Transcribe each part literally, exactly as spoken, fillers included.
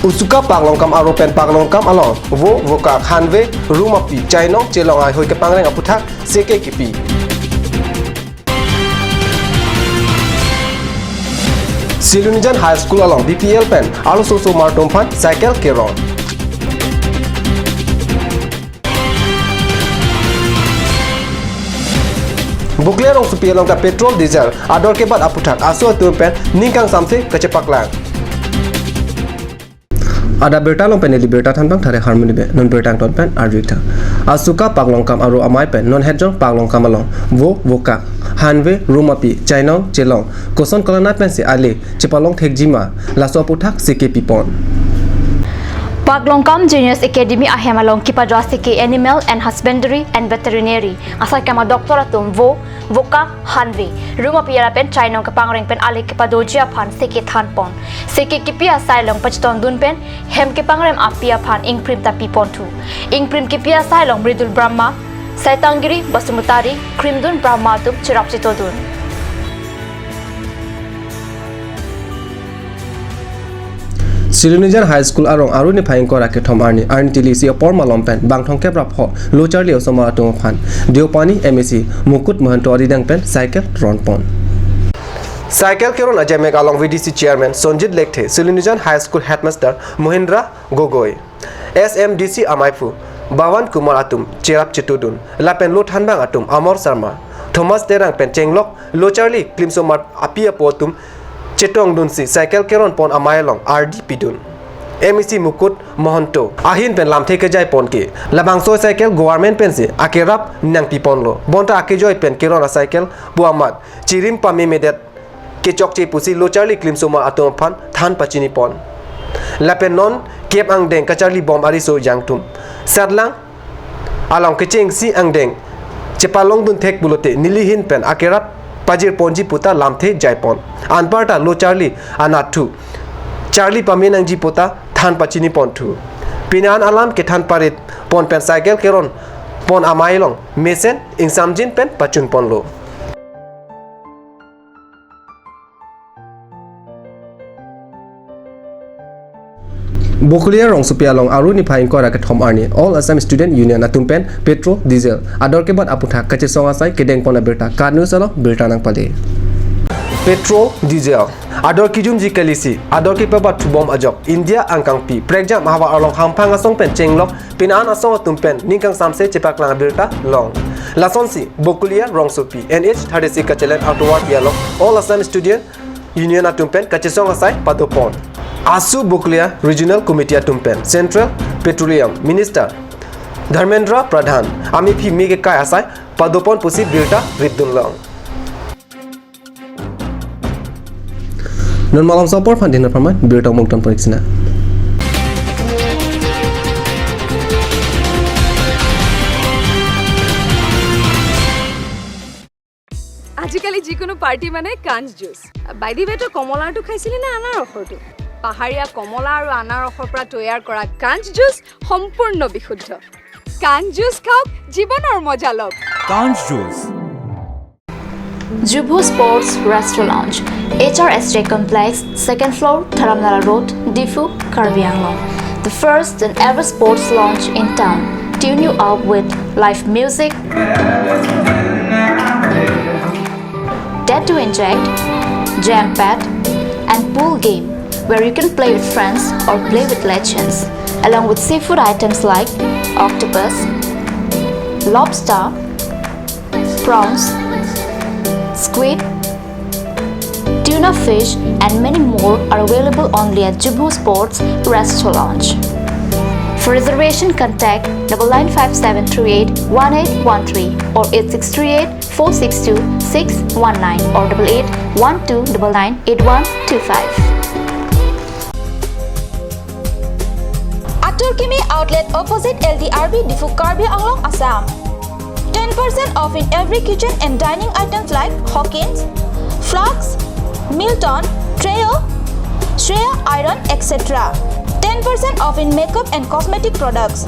Usuka paklongkam aro pen paklongkam along vo, vokak, hanve, rumapi, chainong, chelong ahoi kepangreng aputhak seke kipi. Silunijan High School along B P L pen arloso osomar atum aphan cycle keron. Bokolia rongsopi along ta petrol, diesel ador kebat aputhak aso atum pen ning kangsamse kachepaklang. Adap birta along pen neli birta thanbang thare harmoni be, non birta angton pen arju-ik tha. Asuka paklongkam aro amei pen non hetjong paklongkam along vo, vokak, hanve, rumapi, chainong, chelong, koson kolana pensi ale chepalong thekji ma, laso aputhak seke pipon. Paklongkam Juniors Academy ahem along kepajo seke Animal and Husbandry and Veterinary asai kama doctor atum vo, vokak, hanve, rumapi lapen chainong kepangreng pen ale kepadoji aphan seke thanpon. Seke kipi asai along pachetongdun pen hem kepangrem api aphan ingprim ta piponthu. Ingprim kipi asai along Mridul Brahma, Saitangiri Basumatary, Krimdun Brahma atum cherap chetodun. Silunijan High School arong Aru niphai ingkoi ra kethom arni, arni tili isi apor malom pen bang thomkep ra pho lo charli osomar atum aphan Deopani M A C Mukut Mahanta arideng pen cycle ronpon. Cycle keron ajemek along V D C Chairman Sonjit Lekthe, Silunijan High School Headmaster Mohindra Gogoi, S M D C amaiphu Bhawan Kumar atum cherap chetodun, lapen lo thanbang atum Amar Sharma, Thomas Terang pen chenglok lo charli klimsomar api apo atum chetongdunsi cycle keronpon amei along ardi pidun. M A C Mukut Mahanta ahin pen lamthe kejaipon ke labangso cycle government pensi akerap nangpiponlo. Bonta akejoi pen keron acycle pu amat chirim pamemedet kechokche pusi lo charli klimsomar atum aphan than pachinipon. Lapen non kep angdeng kacharlibom ariso jangtum satlang along kechengsi angdeng chepalongdun thek pulote neli ahin pen akerap pajirponji puta lamthe jaipon. Anparta lo charli anatthu charli pame nangji puta than pachiniponthu. Pini an alam kethan parit pon pen cycle keronpon amei along mesen ingsamjin pen pachunponlo. Bokolia rongsopi along Aru niphai ingkoi ra kethom arni All Assam Student Union atum pen petrol, diesel ador kebat aputhak kachesong asai kedengpon abirta KAT News along birta nangpale. Petrol, diesel ador kejumji kalisi ador kepabat thubom ajok India angkangpi prekjam ahavar along hamphang asong pen chenglok pini an asong atum pen ning kangsamse chepaklang abirta long. Lasonsi Bokolia rongsopi N H thirty-six kachelen atovarpi along All Assam Student Union atum pen kachesong asai padopon. Asu Bokolia Regional Committee atum pen Central Petroleum Minister Dharmendra Pradhan amephi me kekai asai padopon pusi birta ripdun long. Non malomso apor aphan dinner pharman birta mukdon poriksina. আজিকালি যিকোনো পাৰ্টি মানে কাঞ্চ juice. By the ৱে, তই কমলাৰটো খাইছিলি নে আনাৰসৰটো? পাহাৰীয়া কমলা আৰু আনাৰসৰ পৰা তৈয়াৰ কৰা কাঞ্চ জুচ সম্পূৰ্ণ বিশুদ্ধ। কাঞ্চ জুচ খাওক, জীৱনৰ মজা লওক। Kanch Juice. Jubho Sports Restaurant Lounge, H R S J Complex, second floor, Dharamnala Road, Diphu, Karbi Anglong. The first and ever sports lounge in town. Tune you up with live music, tattoo inject, jam pad, and pool game where you can play with friends or play with legends, along with seafood items like octopus, lobster, prawns, squid, tuna fish, and many more are available only at Jubho Sports Restaurant Lounge. For reservation, contact double nine five seven three eight one eight one three or eight six three eight four six two six one nine or double eight one two double nine eight one two five. Atur Kimi Outlet, opposite L D R B, Diphu, Karbi Anglong, Assam. Ten percent off in every kitchen and dining items like Hawkins, flasks, Milton, Trio, Shreya iron, et cetera. Ten percent off in makeup and cosmetic products.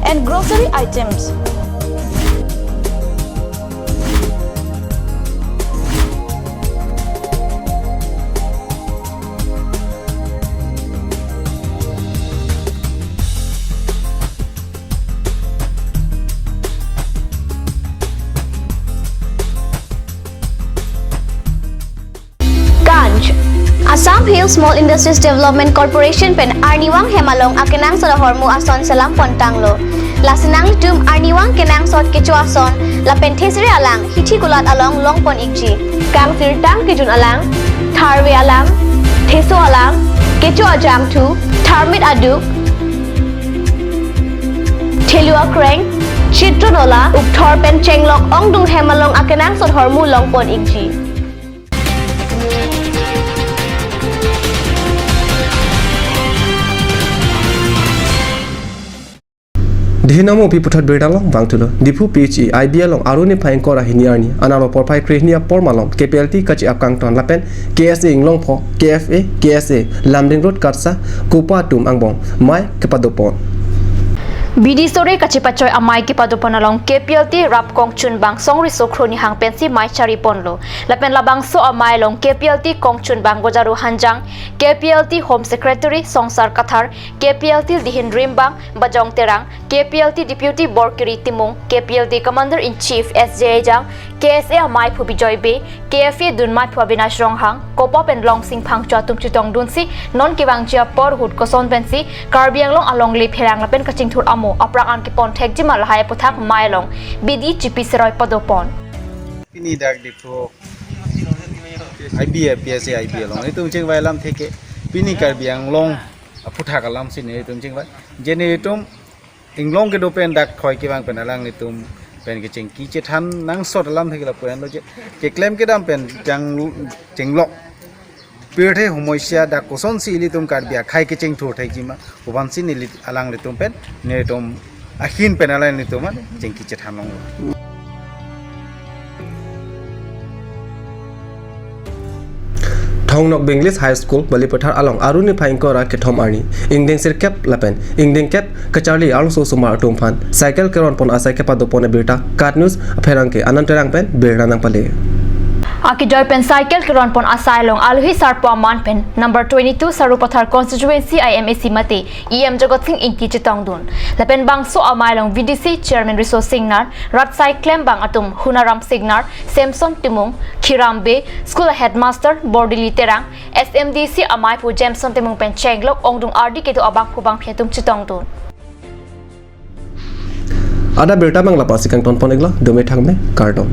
and grocery items. Kanch. Assam Hill Small Industries Development Corporation pen arnivang hem along akenangsot ahormu ason selam pontanglo. Lasi nanglitum arnivang kenangsot kecho ason lapen thesere alang hithi kulat along longpon ikji. Kangsirtang kejun alang, tharve alang, theso alang, kecho ajangthu, tharmit aduk, thelu akreng, chitro nola, ukthor pen chenglok ongdung hem along akenangsot ahormu longpon ikji. Dihinamu pi puthot birta long vangthulo. Diphu P H E I B along Aru niphai ingkoi ra hini arni, analo porphai krehini apor malom K P L T kachi-ap kangton lapen K S A inglongpho, K F A, K S A, Lumding Road Katsa, Kopa atum angbong mai kepadopon. Bidi sore kachepachoi amai kepadopon along K P L T rap kongchunbang songriso khroni hang pensi mai chariponlo. Lapen labangso amai along K P L T kongchunbang Bojaru Hanjang, K P L T Home Secretary Songsar Kathar, K P L T Dihin Rimbang Bajong Terang, K P L T Deputy Borkiri Timung, K P L T Commander in Chief S J Ejang, K S A amaiphu Bijoy Bey, K F A dunmaiphu Avinash Ronghang, Kopa pen Longsing Phangcho atum chetongdunsi non kevangji apor ahut koson pensi Karbi Anglong alongle pherang lapen kachingthur amo aphrang an kepon thekjima lahai aputhak mai along bidi chipi seroi padopon. Pini dak Diphu I B, P S A I B along itum chingvai alamthe ke, pini Karbi Anglong aputhak alamsi netum chingvai. Je netum inglong kedo pen dak thoi kevang pen alanglitum pen kechengki chethan nangsot alamthe ke lapu-anlo je, keklem kedam pen chang chenglok pirthe homoisia dak kosonsi ilitum Karbi akhei kechingthur thekjima, pu-ansi neli alanglitum pen netum ahin pen alanglitum an chengki chethan longlo. Thong Nokbe English High School, Balipathar along Aru niphai ingkoi ra kethom arni, ingdeng sirkep lapen ingdeng kep kacharli arloso osomar atum aphan cycle keronpon asai kepadopon abirta KAT News apherangke Anand Terang pen birta nangpale. Akejoi pen cycle keronpon asai along alohi sarpo aman pen number twenty-two Sarupathar constituency I M A C mate E M Jagat Sing Ingti chetongdun. Lapen bangso amai along V D C Chairman Riso Singnar, rat sai klembang atum Hunaram Singnar, Samson Timung, Khiram Bey, school headmaster Bordili Terang, S M D C amaiphu Jameson Timung pen chenglok ongdung ardi kedo abangphu bangphi atum chetongdun. Ada birta mang lapasi kangtonpon iklo, dome thangme, kardom.